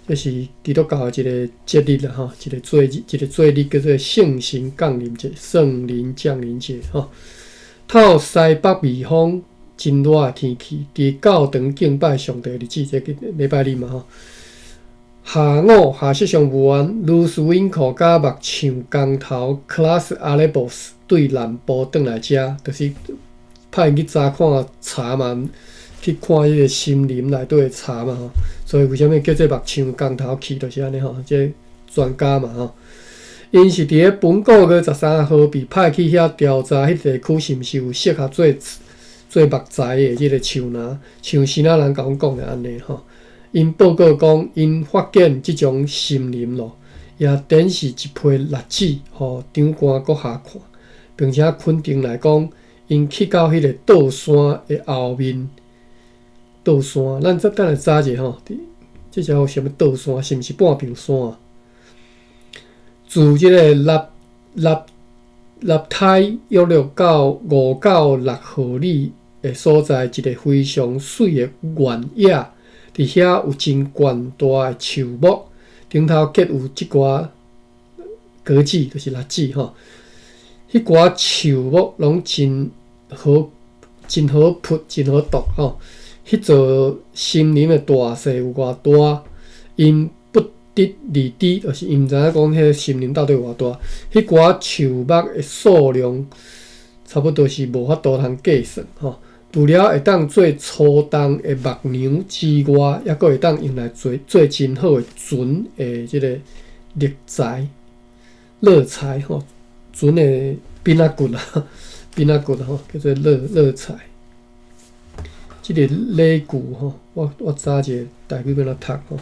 A: 這是基督教的一个節日啦，吼，一个節日，一个節日叫做聖神降臨節，聖靈降臨節，吼。透西北微風，真熱的天氣，佇教堂敬拜上帝的日子，這个禮拜日嘛，吼。下午夏色上無緣，盧斯溫克佮木匠工頭克拉斯阿雷博斯對南部轉來遮，就是派𪜶去查看柴嘛。去看彼个森林內底的柴嘛吼，所以為啥物叫做木匠工頭去，就是按呢吼，這專家嘛吼。𪜶是佇咧本個月13號被派去遐調查彼地區是毋是有適合做做木材的這个樹林，像支那人共阮講的按呢吼。𪜶報告講，𪜶發現這種森林咯，也展示一批栗子，予長官閣下看，並且肯定來講，𪜶去到彼个倒山的後面。倒山，咱再等下查者吼，這只有啥物倒山？是毋是半屏山啊？自這个立立立胎約略到5到6毫里的所在，一个非常媠的原野，佇遐有真懸大的樹木，頂頭結有這寡果子，就是栗子吼。彼寡樹木攏真好，真好撲，真好啄吼。彼座森林的大細有偌大，𪜶不得而知，就是𪜶毋知影講彼个森林到底有偌大。彼寡樹木的數量差不多是無法度通計算吼。除了會當做粗重的木梁之外，抑閣會當用來做做真好的船的這个木材。肋柴吼，船的柄仔骨啊，柄仔骨吼，叫做肋肋柴。這个例句吼，我查一下台語欲按怎讀吼。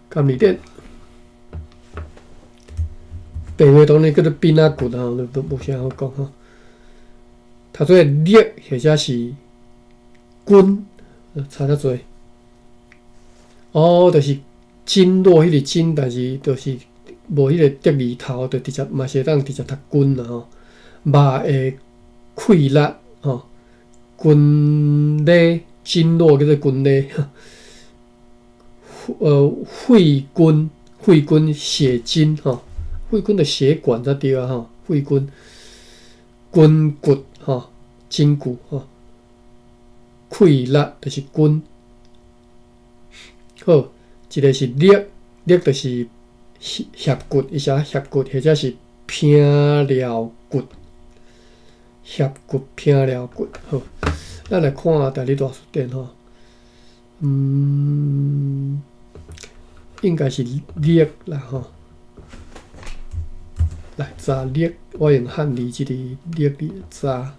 A: 甘字典，白話當然叫做柄仔骨啊，都無啥好講吼。讀做肋或者是筋，差遮濟。哦，就是筋絡彼個筋，但是就是無彼個竹字頭，就直接嘛是會當直接讀筋啦吼。肉的潰力吼，筋肋筋絡叫做筋肋，血筋血筋血筋吼，血筋就血管才對啊吼，血筋筋骨吼，筋骨吼，潰力就是筋。好，一个是肋，肋就是肋骨，伊寫肋骨或者是平寮骨，肋骨平寮骨。好，咱來看台語大辭典吼，應該是肋啦吼。來查肋，我用漢字這個肋字查，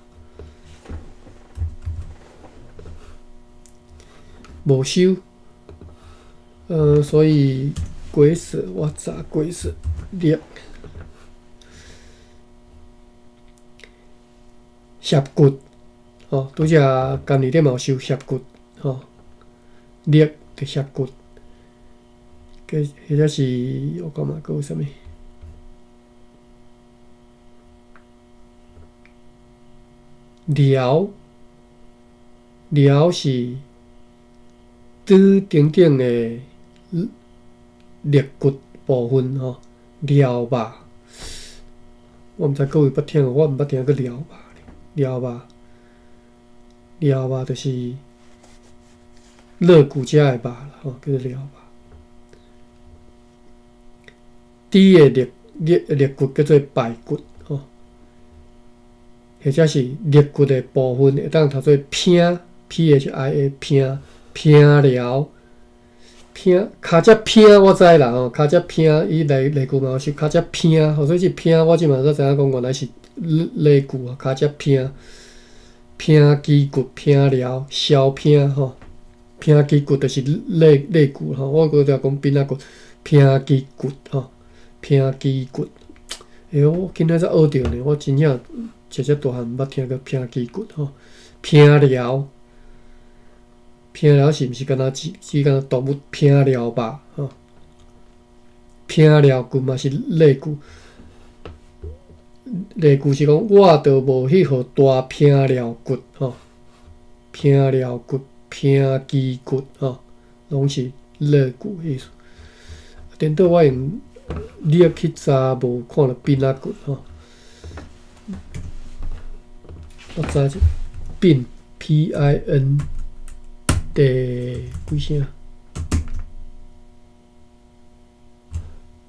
A: 無收。所以鬼死我查鬼死肋，肋骨吼，拄才甘字典嘛有收肋骨吼，肋就肋骨，或者是我感覺閣有啥物？寮，寮是拄顶顶的肋骨部分吼，寮肉，我毋知各位捌聽無？我毋捌聽過寮肉，寮肉，寮肉就是肋骨遮的肉啦，吼，叫做寮肉。豬的肋肋肋骨叫做排骨，吼，或者是肋骨的部分會當讀做拚，P H I A 拚拚寮。拚，跤脊拚我知啦吼，跤脊拚伊例例句嘛有是跤脊拚，所以這拚我這馬才知影講原來是例句啊，跤脊拚，拚肌骨、拚寮、消拚吼，拚肌骨就是肋肋骨吼，我閣才講柄仔骨，拚肌骨吼，拚肌骨，欸，我今仔才學著呢，我真正這遮大漢毋捌聽過拚肌骨吼，拚寮。拚寮是毋是敢若只只敢若動物拚寮肉吼？拚寮骨嘛是例句，例句是講我著無彼號大拚寮骨吼，拚寮骨、拚肌骨吼，攏是例句意思。顛倒我用肋去查，無看著柄仔骨吼。我查一柄 P I N。第幾聲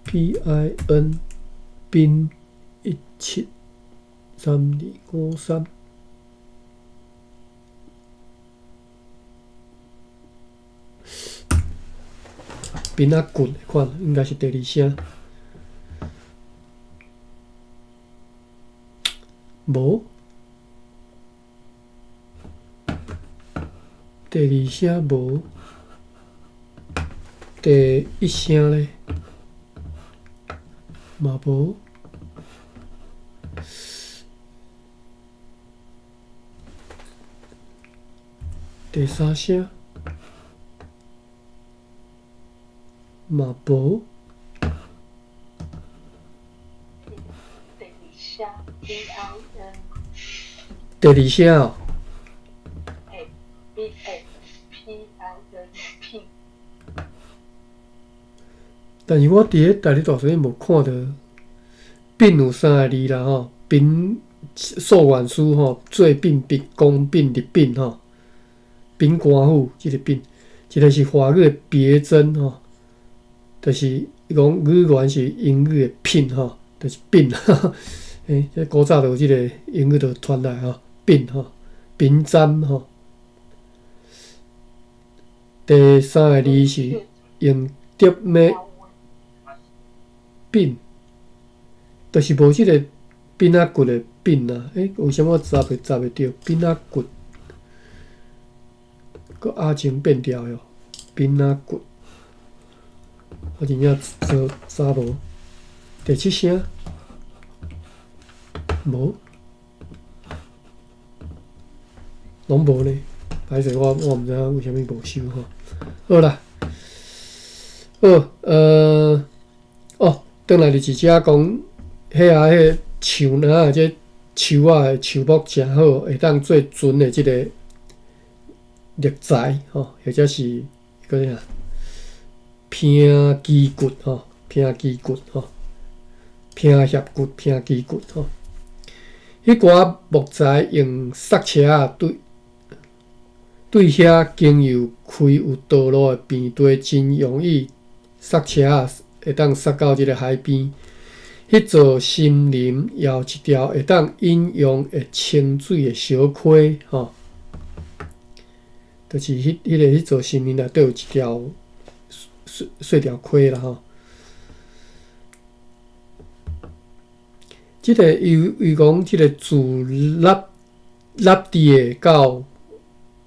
A: ？P I N 賓一七三二五三，柄仔骨款應該是第二聲，無。第二聲無，第一聲咧嘛無，第三聲嘛無。
B: 第二聲 B I N。
A: 第二聲哦。
B: B A P I N 品。
A: 但是我佇咧台語大辭典無看著拚有三个字啦吼，稟溯源書吼，做稟筆、公稟、日稟吼，稟官府這個稟，一個是華語的別針吼，就是伊講語言是英語的品吼，就是稟。欸，這古早就有這個英語就傳來吼，稟吼，稟針吼。第三个字是用竹糜，品，就是無這个餅仔骨的餅啊！欸，為啥物我查袂著餅仔骨？閣阿情變調喲，餅仔骨，我真正查查無。第七聲，無，攏無呢。歹勢，我毋知影為啥物無收吼。好啦，好，哦，轉來就是遮講，彼下彼个樹若這樹仔的樹木誠好，會當做船的這个木材吼，或者是閣啥平基骨吼，平基骨吼，平協骨、平基骨吼。彼寡木材用索車仔對對遐經由開有道路的平地，真容易塞車仔會當塞到這个海邊。彼座森林也有一條會當飲用的清水的小溪吼，就是彼座森林內底有一條細細條溪啦吼。這个伊伊講，這个自納納地的到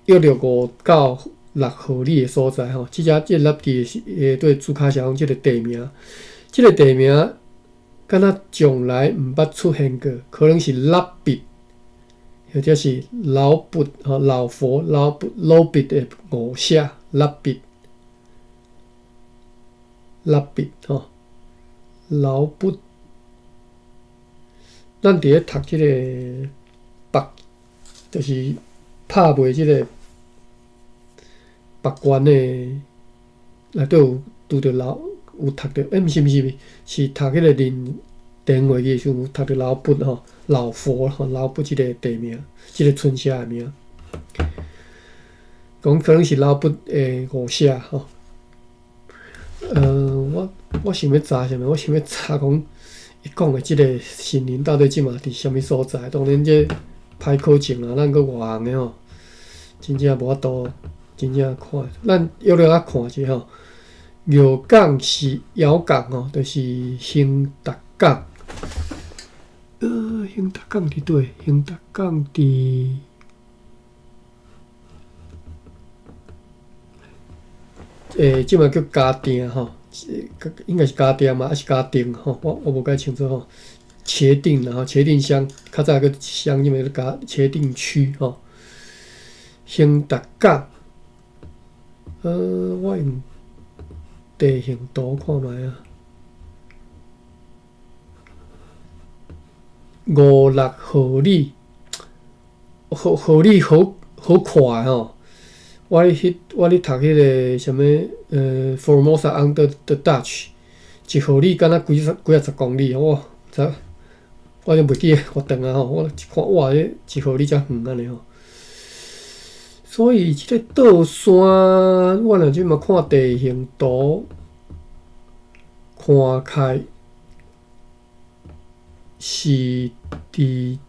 A: 約略5到6毫里的所在吼，這只這個納地是對註卡寫講這个地名，這个地名敢若從來毋捌出現過，可能是納筆，或者是老佛吼老佛老老筆的誤寫，納筆納筆吼老佛。咱佇咧讀這个北，就是拍賣這个北關的內底有拄著老有讀著，欸，毋是毋是毋是，是讀彼个林電話機的時陣有讀著老佛吼，老佛吼，老佛這个地名，這个村社的名，講可能是老佛的誤寫吼。我想欲查啥物？我想欲查講。伊講的這个森林到底這馬佇啥物所在？當然這歹考證啦，咱閣外行的吼，真正無法度真正看。咱約略仔看者吼，瑤港是瑤港吼，就是興達港。興達港佇佗？興達港佇這馬叫嘉定吼。應該是嘉定嘛，抑是嘉定吼？我無介清楚吼。茄萣啦吼，茄萣鄉，較早叫鄉，這馬叫嘉茄萣區吼。興達港，我用地形圖看覓啊。五六毫里，毫毫里好好看吼。我咧讀彼个啥物Formosa under the Dutch，一毫里敢若幾十幾仔十公里，我這我就袂記得我轉啊吼，我一看哇，這一毫里遮遠按呢吼。所以這个倒山，我若這馬看地形圖，看開是佇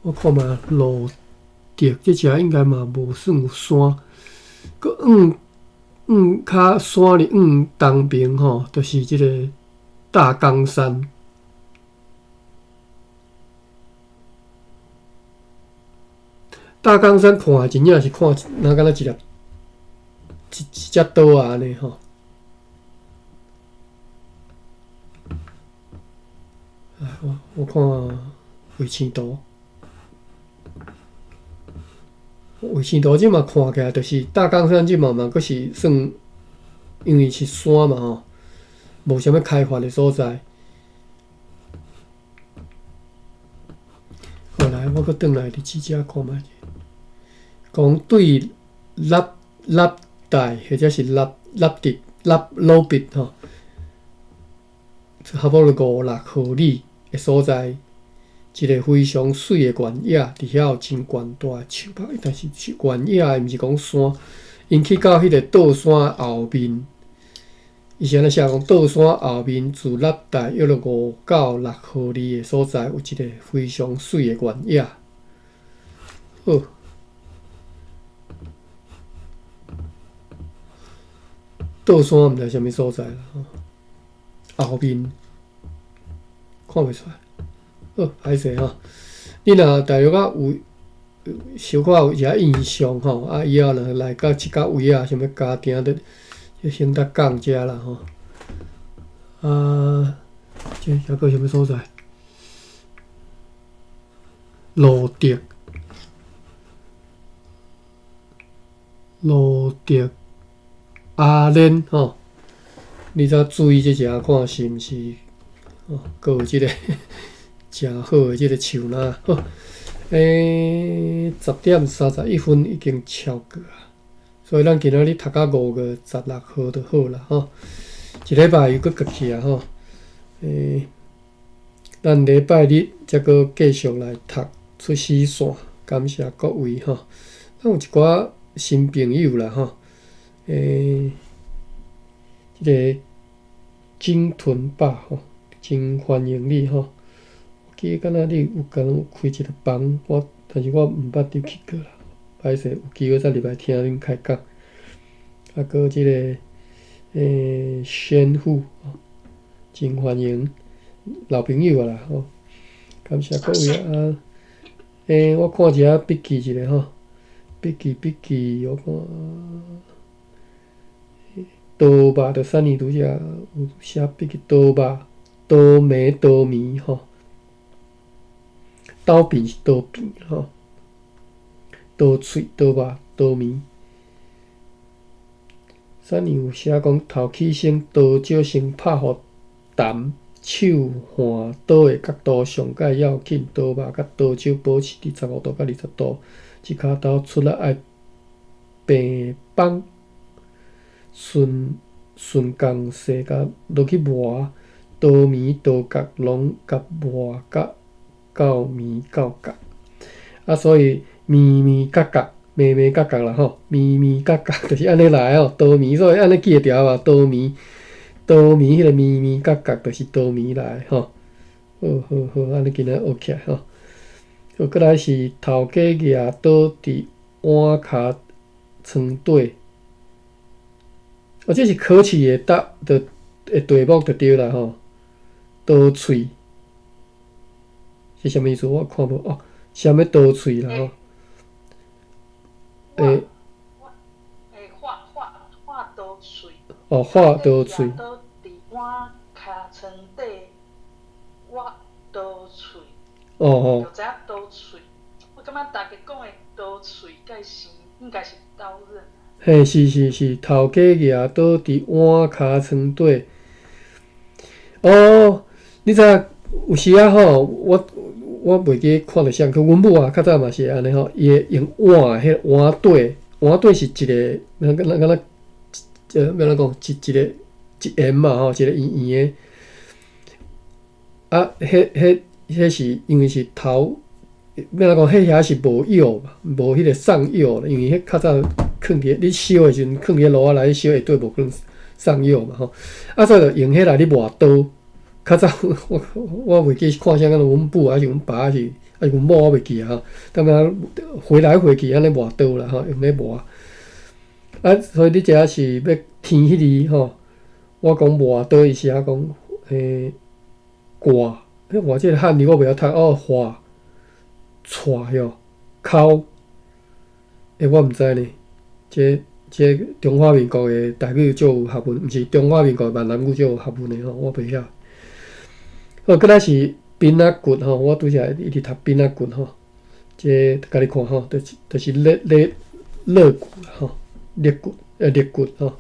A: 我看覓路。對，這遮應該嘛無算有山，閣往往較山裡往東邊吼，就是這个大岡山。大岡山看真正是看，若敢若一粒一一隻島仔按呢吼。我看衛星圖。衛星圖這馬看起來，就是大岡山這馬嘛，閣是算，因為是山嘛吼，無啥物開發的所在。後來我閣轉來佇這遮看覓者，講對納納代或者是納納地納魯筆吼，差不多五六毫里的所在。一个非常媠的原野，佇遐有真懸大的樹木，但是原野的，毋是講山。𪜶去到彼个倒山後面，伊是按呢寫講，倒山後面自納代約略5到6毫里的所在，有一个非常媠的原野。好，倒山毋知啥物所在啦吼。後面看袂出來，好，歹勢吼。你若大約仔有小可有一下印象吼，啊，以後若來到這個位啊，啥物家庭的，就先得講遮啦吼。啊，這抑閣啥物所在？路竹，路竹阿蓮吼，你才注意這一下，看是毋是吼，閣有這個誠好的這個樹林。好，10點31分已經超過啊，所以咱今仔日讀到5月16號就好啦吼。一禮拜又閣過去啊吼，咱禮拜日才閣繼續來讀出死線，感謝各位吼。咱有一寡新朋友啦吼，這個金屯爸吼，真歡迎你吼。我記得敢若你有敢有開一個房，我但是我毋捌入去過啦。歹勢，有機會再入來聽恁開講。啊，閣這個宣虎，真歡迎老朋友啊啦吼，感謝各位啊。我看一下筆記一下吼，筆記筆記，我看刀肉就三年拄才有寫筆記刀肉、刀眉、刀眉吼，刀柄是刀柄吼，刀喙、刀肉、刀眉。三年有寫講頭起先刀少先拍予澹，手換刀的角度上蓋要緊，刀肉佮刀手保持佇15度到20度，一跤刀出來愛平放，順順仝勢共落去磨，刀眉刀角攏共磨甲到眉到角，啊，所以眉眉角角。眉眉角角啦吼，眉眉角角就是按呢來吼，刀眉，所以按呢記會牢啊，刀眉，刀眉彼个眉眉角角就是刀眉來吼。好好好，按呢今仔學起來吼。好，閣來是頭家舉刀佇碗跤床底，哦，這是考試的答的的題目就對啦吼。刀喙是啥物意思？我看無哦，啥物刀喙啦吼。
B: 畫畫畫刀喙。
A: 哦，畫刀喙。
B: 刀佇碗跤床底，挖刀喙。
A: 哦哦。
B: 就知影刀喙，我感覺大家講的刀喙，該是應該是刀刃。
A: 嘿，是是是，頭家舉刀佇碗跤床底。哦，你知影有時仔吼，我袂記看著啥，可阮母啊，較早嘛是按呢吼，伊會用碗，彼個碗底，碗底是一個，咱敢若，欲按怎講，一個一圓嘛吼，一個圓圓的。啊，彼彼彼是因為是頭，欲按怎講，彼遐是無窯嘛，無彼個送窯，因為彼較早囥佇你燒的時陣，囥佇爐仔內燒，下底無可能送窯嘛吼。啊，所以就用彼來咧磨刀。較早我我袂記看啥，敢若阮母還是阮爸，還是阮某，我袂記啊吼。當然回來回去按呢磨刀啦吼，用咧磨。啊，所以你這是欲添彼字吼，我講磨刀，伊是寫講掛，我這個漢字我袂曉讀哦，畫，帶喲，口，我毋知呢，這這中華民國的台語足有學問，毋是中華民國閩南語足有學問的吼，我袂曉。好，閣來是鞭仔骨吼，我拄才一直讀鞭仔骨吼，這共你看吼，就是肋肋肋骨吼，肋骨肋骨吼，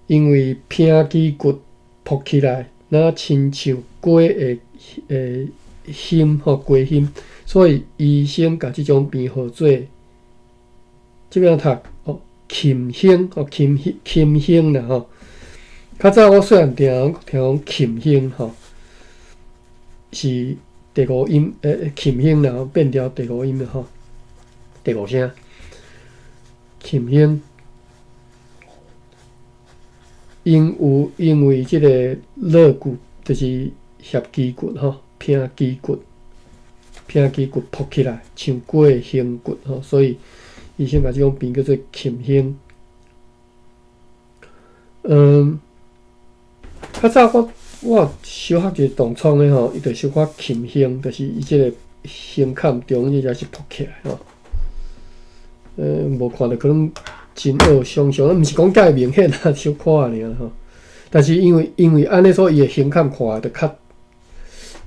A: 因為平肌骨膨起來，若親像雞的胸吼，雞胸，所以醫生共這種病號做，這欲按怎讀哦，禽胸哦，禽禽胸啦吼。較早我細漢聽聽講禽胸吼。是第五音，禽胸啦，變調第五音啦吼，第五聲，禽胸，因有因為這個肋骨就是脅肌骨吼，平肌骨，平肌骨膨起來，像雞的胸骨吼，所以醫生共這種病叫做禽胸。較早我小學一個凍瘡的吼，伊就小可擒胸，就是伊這個胸坎中間這是凸起來吼。無看著可能真惡想像，毋是講遮明顯啊，小可爾吼。但是因為按呢，所以伊的胸坎看的就較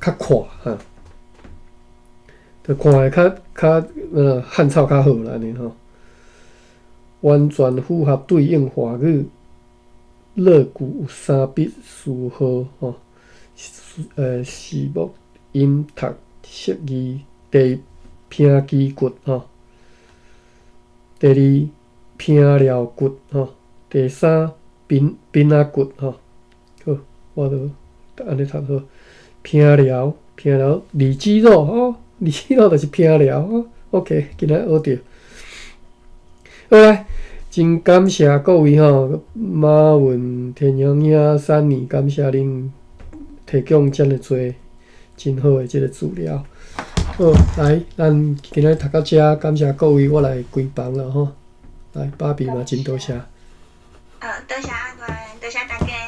A: 闊哈，就看的較漢草較好啦，按呢吼。完全符合對應華語樂句有三筆詞號吼，是木音讀釋義第一平肌骨吼，第二平寮骨吼，第三邊邊仔骨吼。好，我都按呢讀好。平寮平寮里肌肉吼，里肌肉就是平寮吼。OK，今仔學著。好來，真感謝各位吼，馬雲、田陽影、珊妮，感謝恁提供遮爾濟真好的這个資料。好，來，咱今仔讀到遮，感謝各位，我來關房了吼。來，芭比嘛，真多謝。
C: 多謝阿關，多謝大家。